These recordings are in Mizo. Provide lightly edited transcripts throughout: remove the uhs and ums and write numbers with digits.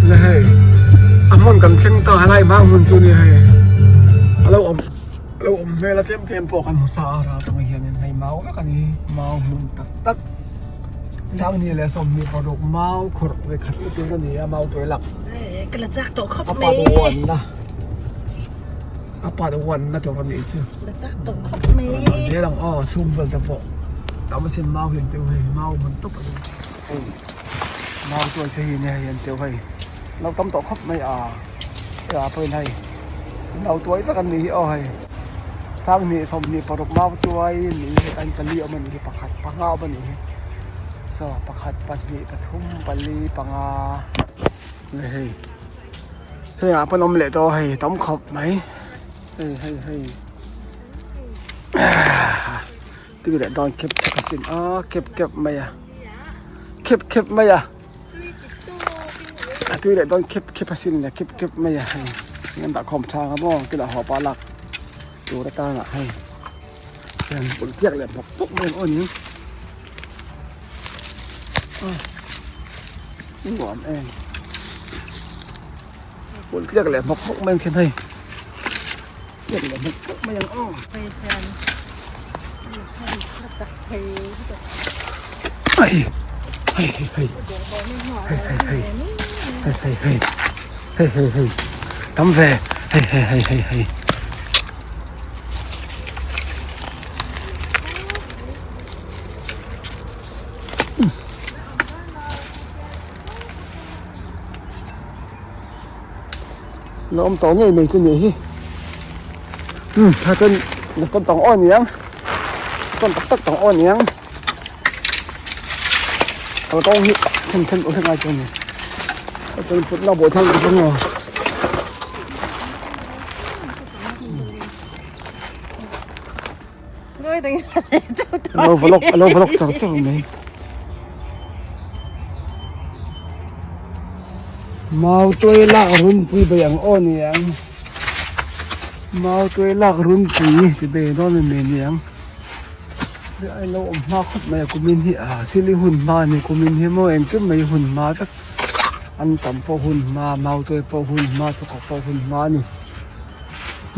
Le hei a hmun kan thleng ta helai hma hmun chu ni hei a lo awm a lo awm hmel a tlem tlem pawh kan hmu sa a ral atang hianin hei mau vek a ni mau hmun tak tak Sanghnih leh 26 mau khawrh vekhat na tur a ni a mau tuai lak ka la chak tawh khawp a mai part one na a part one na tur a nih chu la chak tawh khawp mai zel ang aw chhung vel te pawh tam asin mau hian teuh hei mau hmun tawp a ni hei mau tuai te hi nia hei an teuh hei lo tam tawh khawp mai a a pawhin hei mau tuai vek an nih hi aw hei Sanghnih 26 mau tuai nih hi hetah hian pali awm a nih hi pakhat panga awm a nih hi saw pakhat pahnih pathum pali panga nge hei heng ah pawn awm leh tawh a hei tam khawp mai hei hei hei tui leh dawn khep khep a sin a khep khep mai a khep khep mai a. A tui leh dawn khep khep a sin le khep khep mai a hei an dah khawm tha ang a maw tunah haw pah lak tur atana hei hian pawlh tiak leh bawk bawk mai ang aw ni nuam em pawlh tiak leh bawk bawk mai ang khian hei tiak leh bawk bawk mai ang aw. Hei hei hei hei hei hei hei hei hei hei hei hei tam ve hei hei hei hei hei Lo awm tawh ngei mai chu nih hi umm tah chuan motor tawng aw aniang tawn tak tak tawng aw aniang kal kawng hi then then awm ngai chu ani tah chuan putna bawh thlang ang chu maw. Alo vlog alo vlog char char mai. Mau tuai lak runpui bei ang aw ni ang. Mau tuai lak runpui ti bei dawn a ni ni ang. Ai lo awm hma khawp mai a kumin hi a thil i hun hma a ni kumin hi maw engkim mai hun hma vek an tam pawh hun hma mau tuai pawh hun hma chakawk pawh hun hma a ni.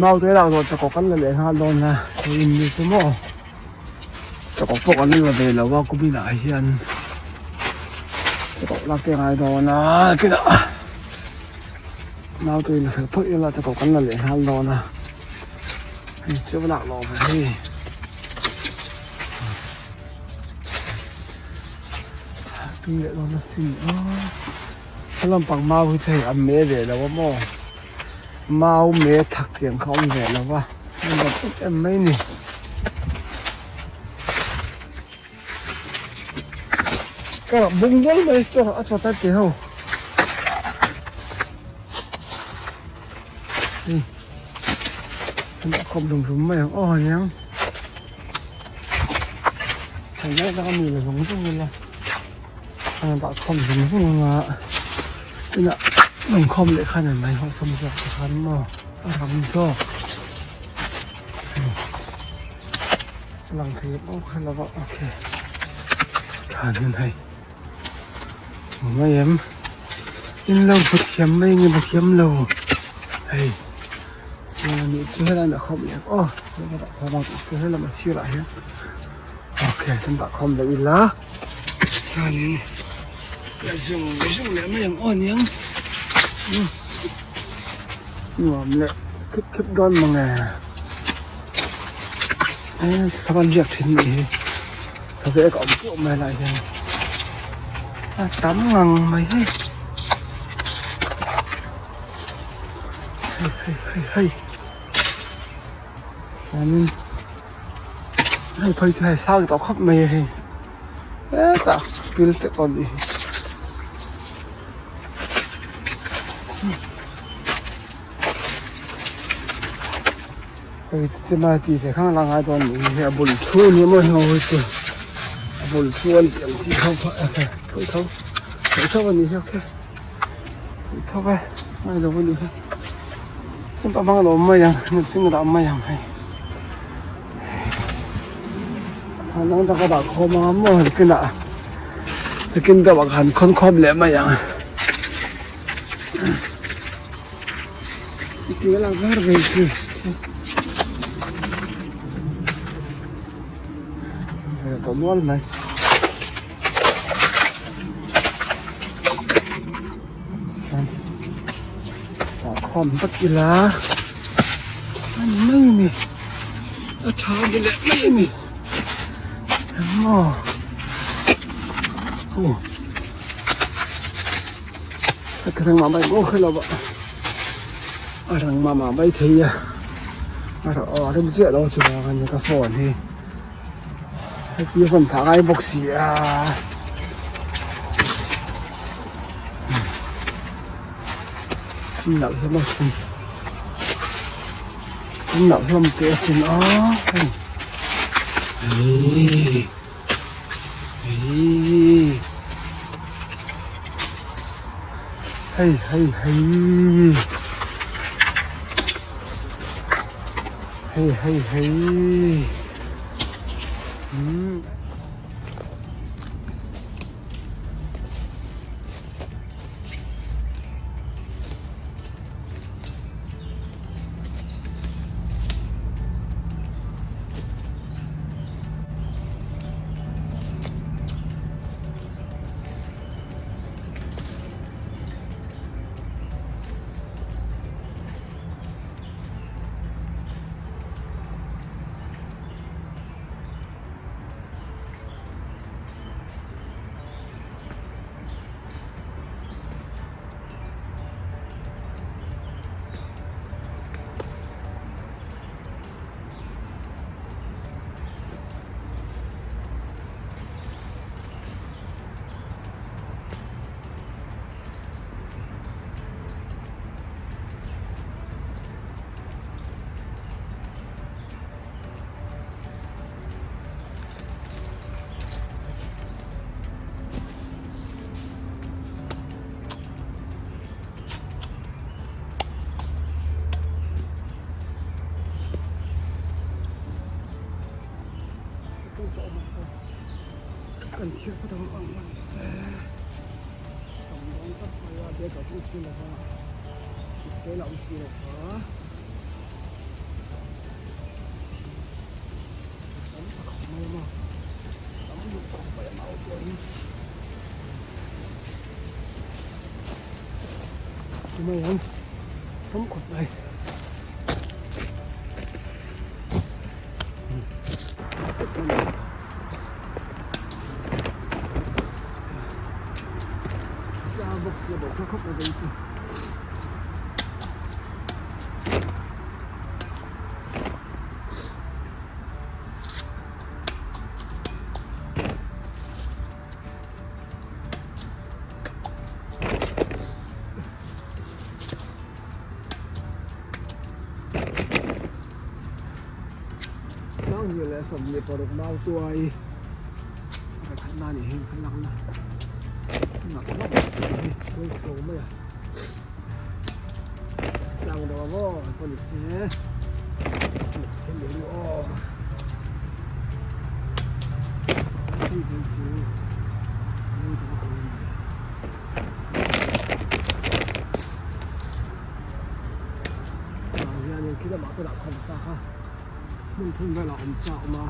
Mau te lak zawh chakawk an la leh nghal dawn a khaw in ni chu maw chakawk pawh kan la ve lo a kumin ah hian chakawk lak te a ngai dawn a kinah mau te in fel phawt ila chakawk kan la leh nghal dawn a hei chu va lak lawh ve hei tui leh dawn asin aw he lampang mau hi chu hei a me ve lo a maw. Mau me thak tiang kha awm ve lo va a nuam em em mai a ni. Ka rak bung nual mai chaw a chaw ta ti ho. Hei an dah khawp rum rum mai ang aw aniang. Thlan lai tak a mi la zawng zawng ila. A dah khawm zung zung ang a tunah lung khawm leh khan an mai hawh sawm zawk te khan maw a ram zawk a lang thei em kha lo va ok thlan hian hei hmu mai em in lo hmu thiam mai nge hmu thiam lo hei chuan nih chu helai ah khawm leh ang aw dah khawm ang tih chu helam a sirah hian ok kan dah khawm leh ila. Chuanin la zung zung leh mai ang aw aniang nuam leh khep khep dawn mange savan riak thin nih hi save ka awm pawh mai lai hian a tam ngang mai hei hei hei hei hei chuanin. Hei phei chu hei sang tawh khawp mai a hei hetah pil te pawh a nih hi. Hei chemai tih ve kha la ngai dawn nih hi hei a bul thu a ni maw heng ho hi chu a bul thu an tih ang chi ho kha tho tho tho tho a nih hi ok tho e ngai lo a nih hi. Chuan ka hmang lo mai ang mihring a dah mai ang hei a dang dang a dah khawm ang a maw nakinah nakin deuh ah ka han khawn khawm leh mai ang. Ti lang var ve chi. Tawh nual mai. Khawm vek ila a ni mai a ni a tha ni leh mai a ni engmaw aw a tha reng mah mai bawk hrelo a a rang mah mah mai thei a a aw a rem chiah lo chuang a ni ka phone hi. Heti a hman phah ngai bawk si a. An nalh hlawm a sin. An nalh hlawm teh a sin a. Hei. Hei. Hei hei hei. Hei hei hei. Umm. Kan thil kha dang ang a ni se tam dawn tak mai a bag ah pawh si lo va ipte lah awm si lo va tam tak khawp mai a maw tam luh khawp mai a mau pawh hi tumai ang tam khawp mai. Sanghnih leh 26 mau tuai ka khat na nih hi ka lak na nak nak hi kawng chho mai a tlang deuh a maw pawh ni se se leh lu aw hei phei chu mawi tak a kal a ni. Tah hianin khi lamah pawh dah khawm sa kha hmun thum velah awm sa a awm a.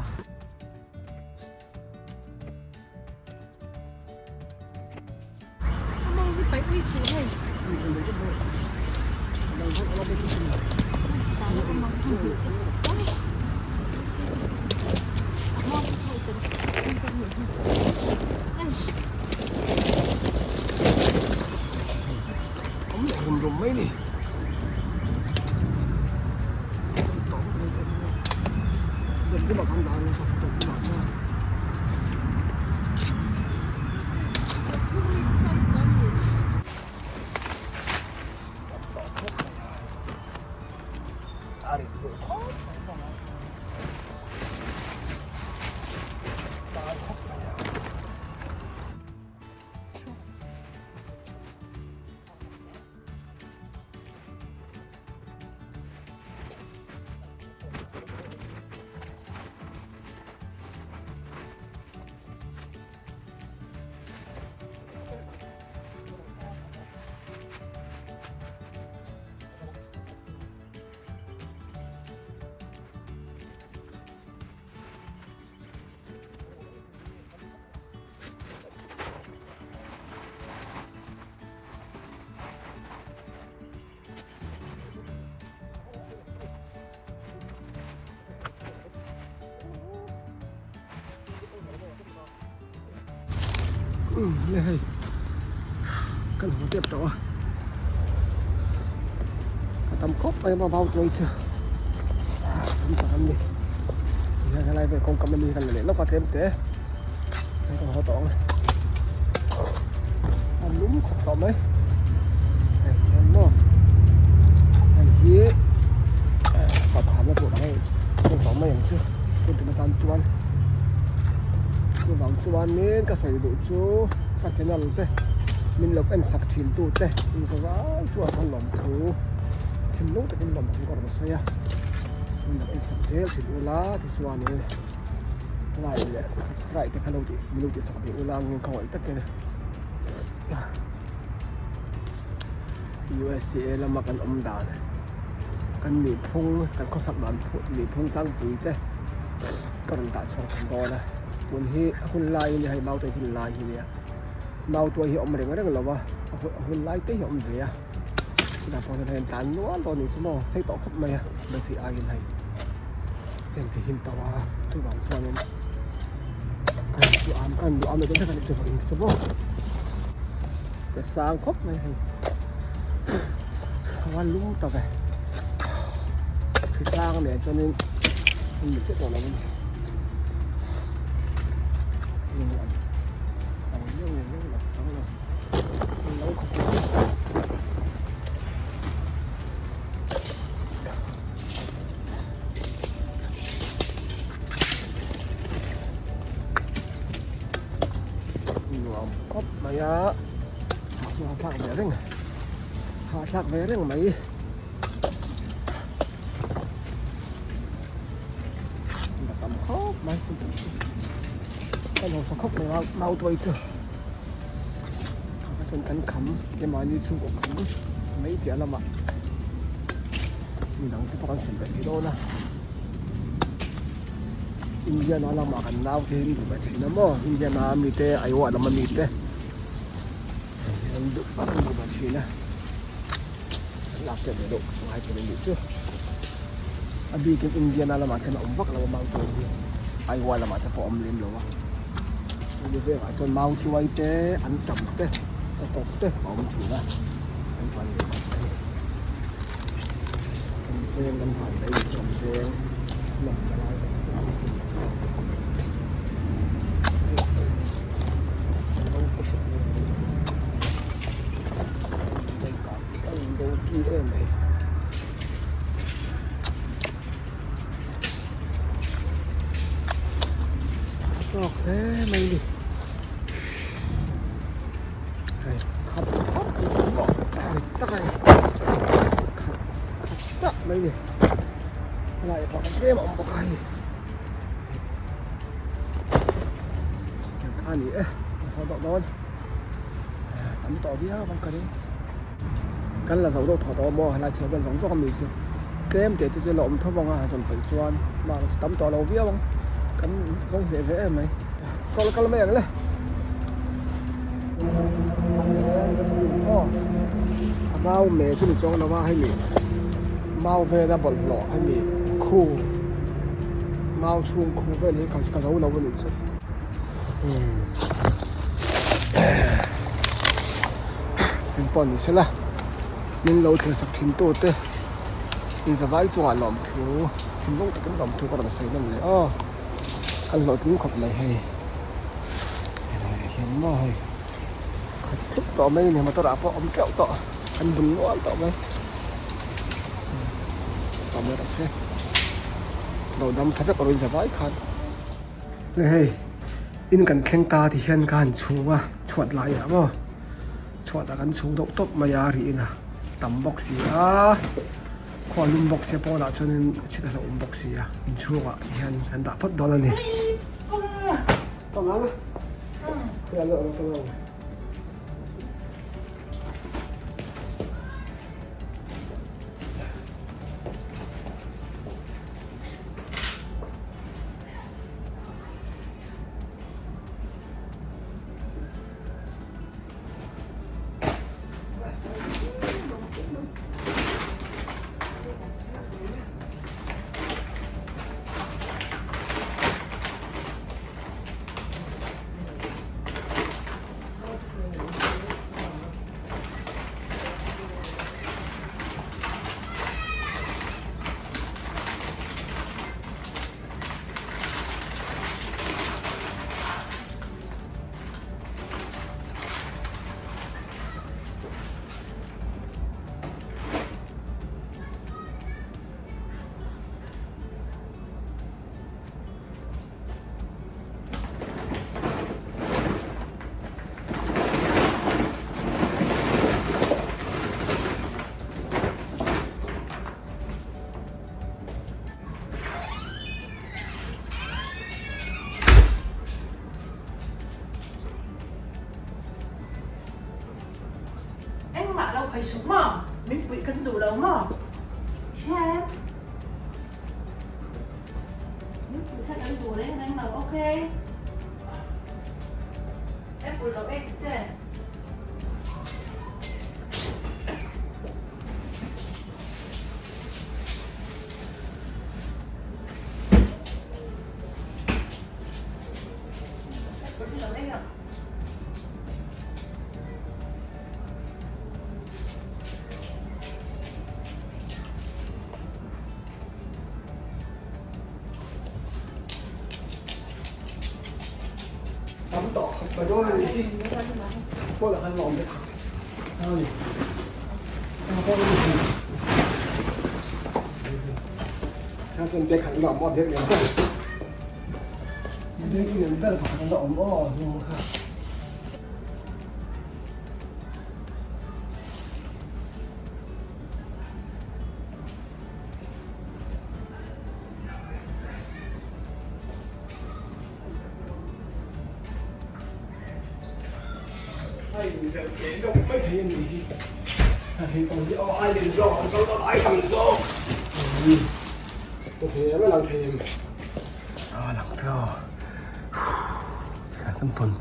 Awm leh rum rum mai ni. Umm le hei kan haw tep tawh a a tam khawp mai a mau tuai chu tam tak an ni tihian helai vel kawngkam ami kan la leh lawk a tlem te hei kan haw tawh ang a lum khawp tawh mai hei hian maw hei hi chawhpahna tur ang hei tawh mai ang chu tun tum atan chuan. Chuvang chuanin ka sawi duh chu ka channel te min lo en sak thin tu te in zavai chuan ka lawm thu thinlung takin lawm thu ka rawn sawi a min lo en sak zel thin ula tichuanin like leh subscribe te kha lo tih min lo tih sak ve ula ang in ka ngawih takin USA lama kan awm dan kan nihphung kan khawsak dan nihphung tlangpui te. Ka rawn dah chhuak thei dawn a tun hi a hun lai a nia hei mautuai hun lai hi nia mautuai hi a awm reng reng lo a a hun lai te hi a awm ve a chutah pawh chuan hei an tlan nual dawn a nih chu maw sei tawh khawp mai a basi aiin hei heng te hi an to a chuvang chuanin ka han chu am ka han duh am leh dawn vek a nih chu vawiin chu maw ka sang khawp mai hei a van lum ta ve hritlang nen chuanin an mit chiah tawh lo a ni heng an chang viau nge viau lo chang lo an lo khawp mai. Nuam khawp mai a hahthlak ve reng hahthlak ve reng mai a tam khawp mai kan hausa khawp mai a mau tuai chu chuan kan kham keimahni chhungkaw kham mai piah lamah midang te pawh kan sem belh thei dawn a. Indiana lamah kan nau te hi an duh ve thin a maw Indiana a mite Iowa lam a mite hei hi an duh vak an duh ve thin a an lak tel ve deuh ngai tur a nih chu a bikin Indiana lamah khian a awm vak lo a mau tuai hi Iowa lamah te pawh a awm lem lo a hemi vengah chuan mau tuai te an tam te a tawp te a awm thin a an van leh khawp mai. Kan veng kan van daih chu kan veng lawmna lai tak chu a ni. Tawk hle mai ni. Hei khat khawp mai tak a ni khat khat tak mai ni helai pawh kan tlem a awm bawk a hei a ni e a haw deuh dawn tam tawh viau ang ka ring kan la zo deuh thaw tawh maw helai chheh vel zawng zawng ami chu tlem teh te chu la awm tho vang a han zawn peih chuan mahni chu tam tawh lo viau ang kan zawng hleh ve em mai kal kal mai ang le a mau me chu ni chuang lo a hemi mau vela bawlhhlawh hemi khu mau chhung khu vel hi ka zo lo a nih chu. Eng pawh ni sela min lo thlen sak thin tu te in zavai chungah lawmthu thinlung takin lawmthu ka rawn sawi nawn leh aw kan hlawhtling khawp mai hei helaiah hian maw hei khat thup tawh mai a ni motor ah pawh awm teuh tawh an bun nual tawh mai tawh mai rawh se lo dam tha vek awrh in zavai khan. Hei in kan thleng ta ti hian ka han chhung a chhuat laiah maw chhuatah kan chhung deuh tawp mai a ri in a tam bawk si a khaw a lum bawk sia pawnah chuanin chhit a hlauhawm bawk si a inchhungah hian kan dah phawt dawn a ni. khawi suh maw? Min puih kan duh lo maw? Hria em? Min puih kha kan duh reng reng lo, okay? Apple lo ei ta che. Tam tawh khawp mai dawn a ni hi pawl ah khan a awm bawk a ni a chuan bag khat la awm a bag lian ber bag lian ber pakhat la awm aw hnung kha.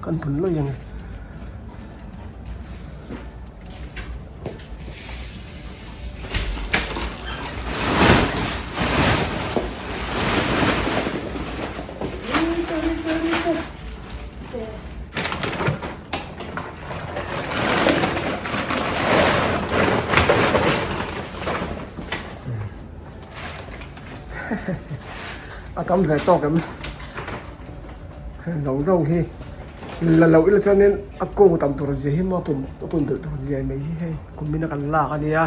Kan phun lawih ang e. A tam ve tawk em zawng zawng hi la loh ila chuanin a kung tam tur zia hi maw a pun a pun belh tur zia mai hi hei kum in a kan lak a nia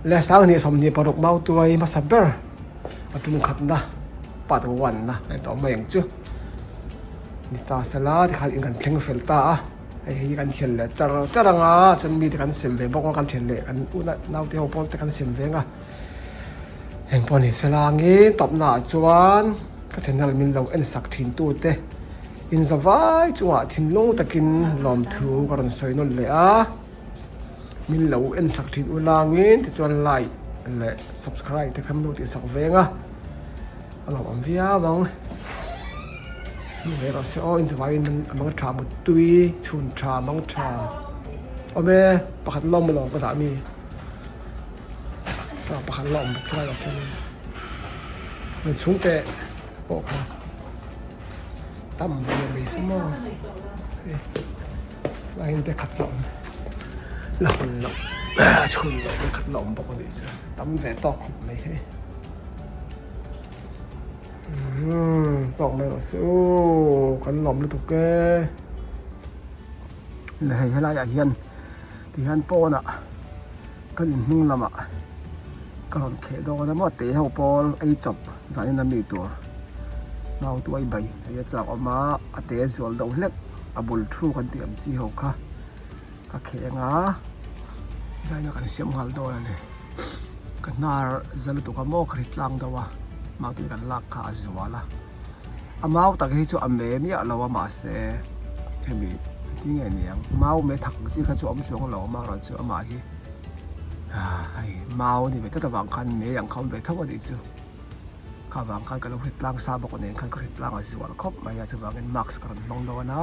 le sanghnih 26 mau tuai hmasa ber a tum khatna part one na a ni tawh mai ang chu ni ta sela tikhan in kan thleng fel ta a hei hi kan thian leh char char anga chuan mite kan sem ve bawk a kan thian leh kan una naute ho pawh te kan sem ve anga Heng pawh ni se langin tawpna ah chuan ka channel min lo en sak thin tu te in za vai chungah thinlung takin lawmthu ka rawn sawi nawn leh a min lo en sak thin u langin tichuan like leh subscribe te kha min lo tih sak veng a a lo awm viau ang ni ve rawh se aw in za vaiin a mang tha muttui chhun tha mang tha awm e pakhat lawm lawm ka dah mi. Sa pakhat la awm bawk lai ah khianin hmun chhungte pawh kha tam zia mai se maw hei lai hian te khat la awm la hawn loh a chhun loh te khat la awm bawk a nih chu tam ve tawk khawp mai hei umm tawk mai rawh se aw kan lawm lutuk e hei helai ah hian tihian pawnah. Kan in hnung lamah ka rawn kheh dawn a maw tei ho pawl ei chawp zanin a mi tur nau tuai bai hei a chak awm a a te zual deuh hlek a bul thu kan tih ang chi ho kha ka kheh ang a zaina kan siam nghal dawn a ni ka hnar za lutuk a maw ka ri tlang deuh a mau tui kan lak kha a zual a. A mau tak hi chu a me miah lo a mahse hemi engtin nge ni ang mau me thak ang chi kha chu a awm chuang lo amaherawh chu amah hi hei mau a ni ve tlat avang khan mei ang kha a awm ve tho a nih chu kha vang khan ka lo hrit tlang sa bawk nen khan ka hrit tlang a zual khawp mai a chuvangin mask ka rawn hmang dawn a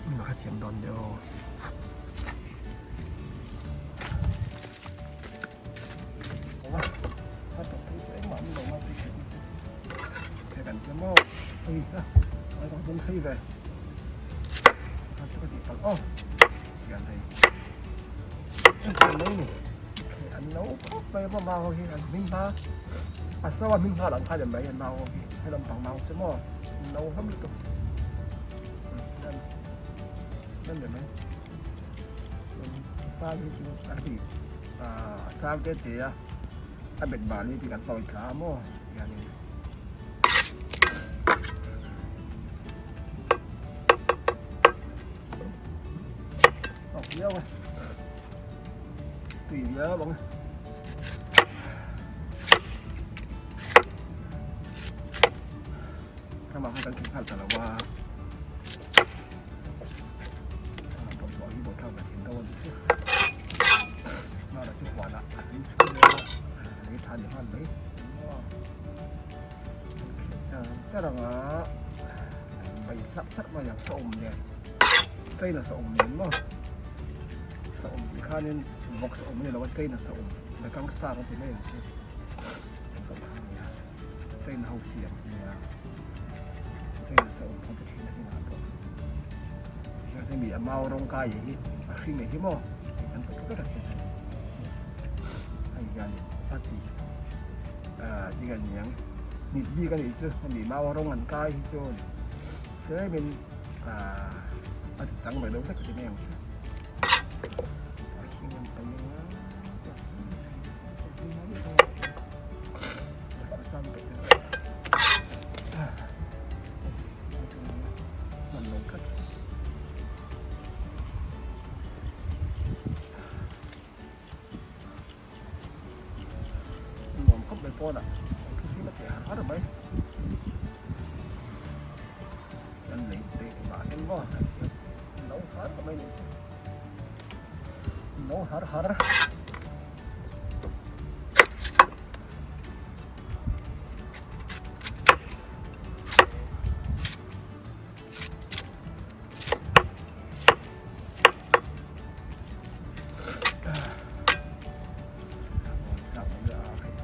min lo hrethiam dawn nia aw. A chang te te a a bet bal hi tih kan pawi thla a maw hianin tawk viau a tui viau ang ramah khan kan khin nghal ta lo a bawlhhlawh hi bawlhhlawh ka thin deuh a ni chu. kha ni nghal mai char char anga bai hlak hlak mai ang saum nen chaina saum nen maw saum tih khanin vawk saum a ni lo a chaina saum bekang sa kan ti mai ang chu chaina ho siam a nia chaina saum kan ti thin a ni pawh hian hemi a mau rawng kai hi a hring hi maw kan hmu thut a thian hei hianin a ti ti ka niang hnit bik a nih chu hemi mau rawng an kai hi chuan tlemin a ti chang mai lo hlek a ti mai ang chu a hring an paih anga Nuam khawp mai pawnah thu hi a teh har har mai. Kan lei teh mah hian maw no har mai ni chu. No har har.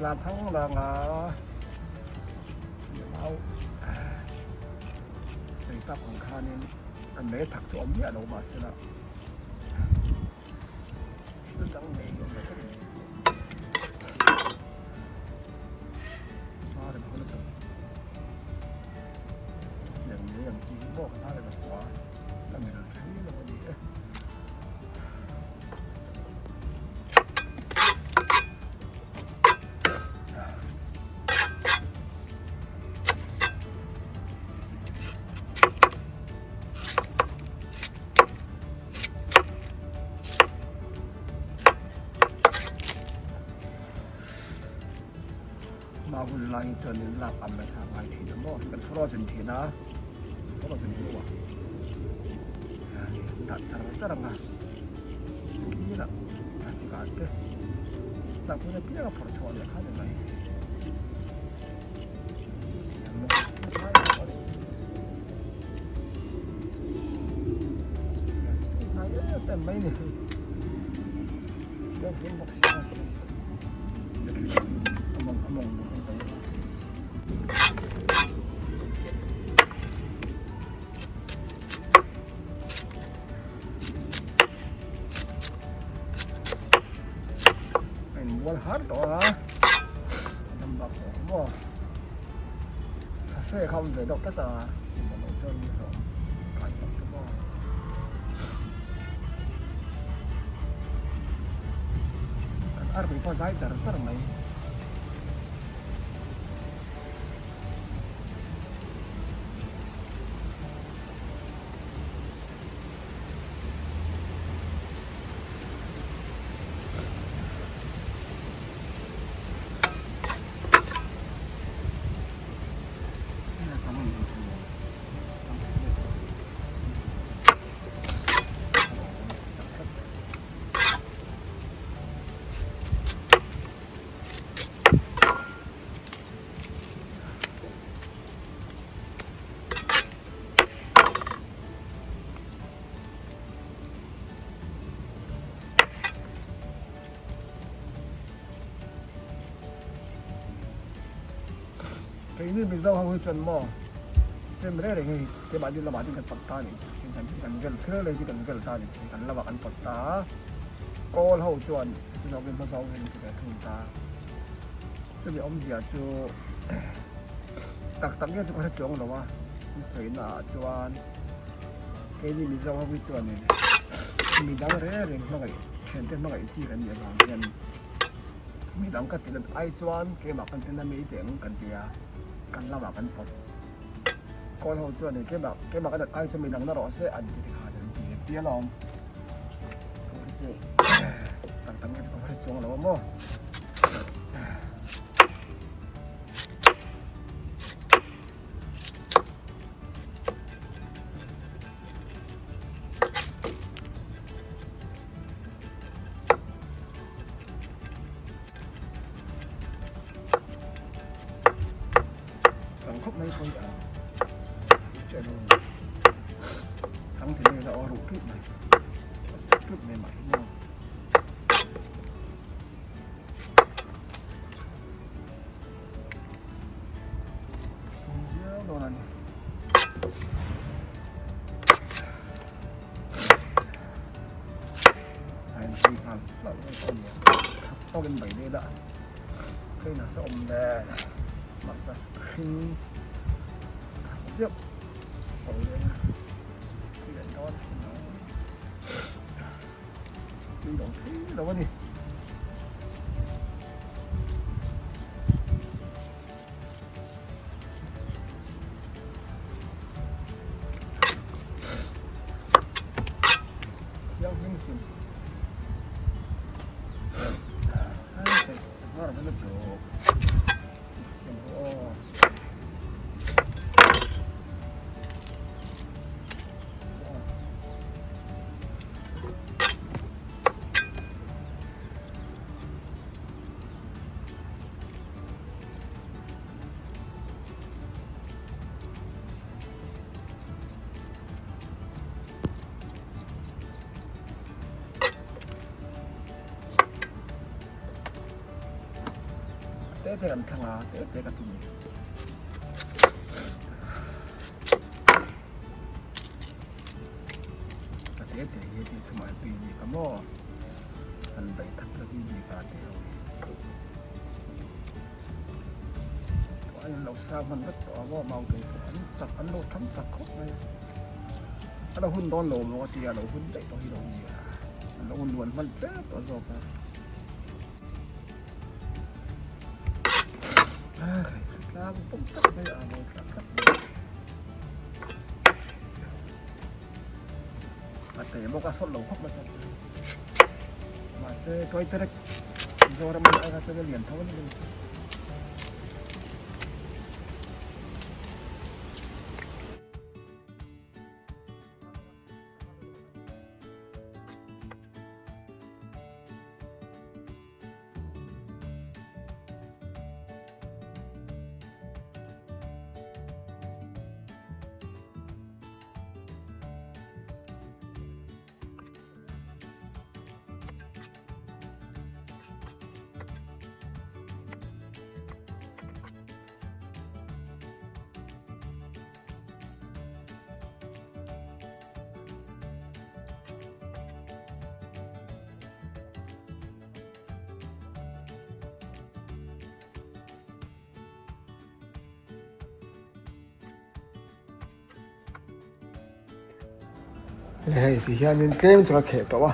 Tlang thang lang a mau sei tak ang khanin an lei thak chu awm miah lo mahsela thil dang nei awm lo vek a ni. Hma hun lai hi chuanin lak am mai thlak ngai thin a maw kan frozen thin a frozen hnuah dah char char ang a ila thlasik ah te chak hun apiang a phawrh chhuah leh kha ni mai. Mai ni Mual har tawh a dam bak tawh maw safe kha awm ve deuh tlat a chuan kai bawk chu maw. Kan arpui pawh a zai char char mai. Keini Mizo ho hi chuan maw sem reng reng hi keimahni lamah din kan pawt ta a nih chu kan kan vel thil reng hi kan vel ta a nih chu kan lamah kan pawt ta a kawl ho chuan chu zawkin hma zawng hian an ti ve thung ta chumi awmzia chu tak tak nge chu ka hre chuang lo a an sawi naah chuan keini Mizo ho hi chuanin midang reng reng hmangaih thiante hmangaih chi kan nih avang hian. Mi dang ka ti ai chuan keimah kan tina mi teh ang kan ti a, kan lamah kan pawt. Kawl ho chuan eng keimah keimah ka dat ai chuan mi dang na rawh se an ti tikhan an ti ti alawm. Chu hi chu tak tak nge chu ka hre chuang lo a maw. a nia khat tawkin bai leh ila chain a sawm nen hmarcha hring khat deuh pawlh leh a tui leh dawn a sin aw tui lo thei lo a ni. Thianghlim sin. Te te kan thlang a te te ka ti ni ka te te hi ti chumah tui ni ka maw an daih that la tui ni ka te ho hi an lo sa hman vek tawh a maw mau tui pawh an chak an lo tham chak khawp mai a a lo hun dawn lo maw a tia a lo hun daih tawh hi lo nia a lo luan hman tlem tawh zawk a. A te bawk a sawt lo khawp mai chu mahse tuai terek Mizoram a kha chuan a lian tho a ni. Hei ti hianin tlem chu a kheh tawh a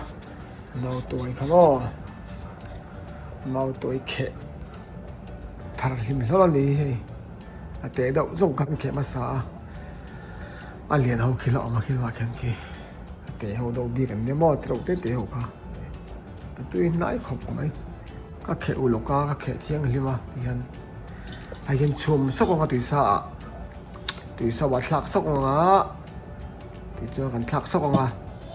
mautuai kha maw mautuai kheh thar hlim hlawlh a ni hei a teh deuh zawk kha an kheh hmasa a a lian ho khi la awm a khi lah khian khi a teh ho deuh bik an nia maw ti reuh te te ho kha a tui hnai khawp mai ka kheh ulawk a ka kheh thianghlim a tihian a hian chhum sawk ang a tui sa ah tui sa ah thlak sawk ang a tichuan kan thlak sawk ang a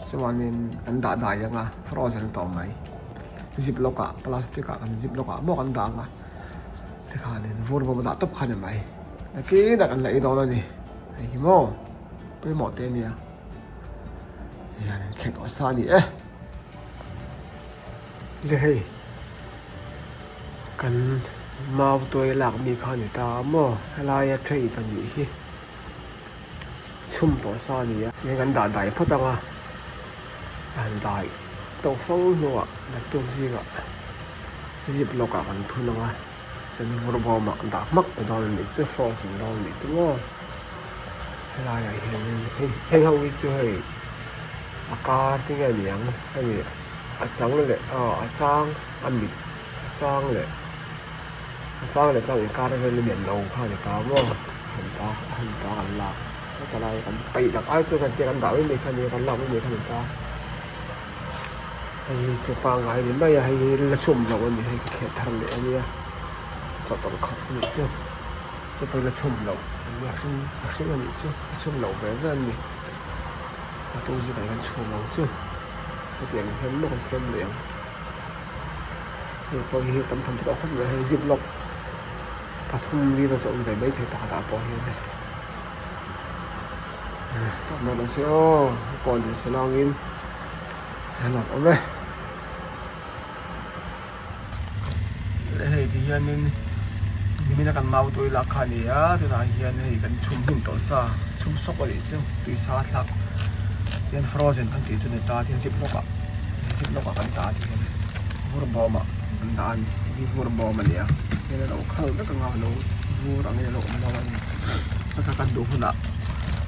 chuanin kan dah dai ang a frozen tawh mai zip lock ah plastic ah kan zip lock ah maw kan dah ang a tikhanin vur bawm a dah tawp kha ni mai nakin ah kan la ei dawn a ni hei hi maw pawimawh te a nia hianin khet awlsa a ni e. Le hei kan mau tuai lak mi kha a ni ta a maw helaia tray pahnih hi chhum tawh sa a ni a heng an dah dai phawt ang a an dai tawh fo hnuah naktuk zingah zip lock ah kan thun ang a chuan vur bawmah dah hmak ta dawn a nih chu frozen dawn a nih chu maw helaiah hianin hei heng ho hi chu hei a kar te nge a ni ang hemi a chang leh aw a chang a mit a chang leh a chang leh chang inkar vel a lian lo kha a ni ta maw han ta han ta kan lak heta lai kan paih lak ai chuan kan tia kan dah mai mai kha a nia kan lak mai mai kha a ni ta hei hi chu pangngai a ni mai a hei hi la chhum loh a ni hei ka khelh thar leh a nia chawhtawlh khat a nih chu hei pawh hi la chhum loh a nia hring a hring a nih chu a chhum loh ve ve a ni a tu zikah hian chhum ang chu hetiang hian maw kan siam leh ang hei pawh hi tam tham tawh khawp mai hei zip lock pathum li vel chu a awm ve maithei pakhat ah pawh hian hei tak dawn ang se aw pawh ni se langin a nuam awm e hei ti hianin nimina kan mau tui lak kha a ni a tunah hian hei kan chhum hmun tawh sa chhum sawk a nih chu tui sa thlak hian frozen kan tih chu a ni ta tihian zip lock ah zip lock ah kan dah a ti hian. vur bawmah an dah a ni hei vur bawm a ni a hei a lo khal vek ang a lo vur ang in a lo awm dawn a ni a kha kan duh hunah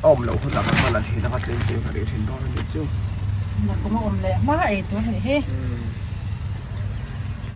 a awm loh hunah kan hman a thin anga tlem tlem kan ei thin dawn a nih chu. Nakum a awm leh hma ei tur a nih hi.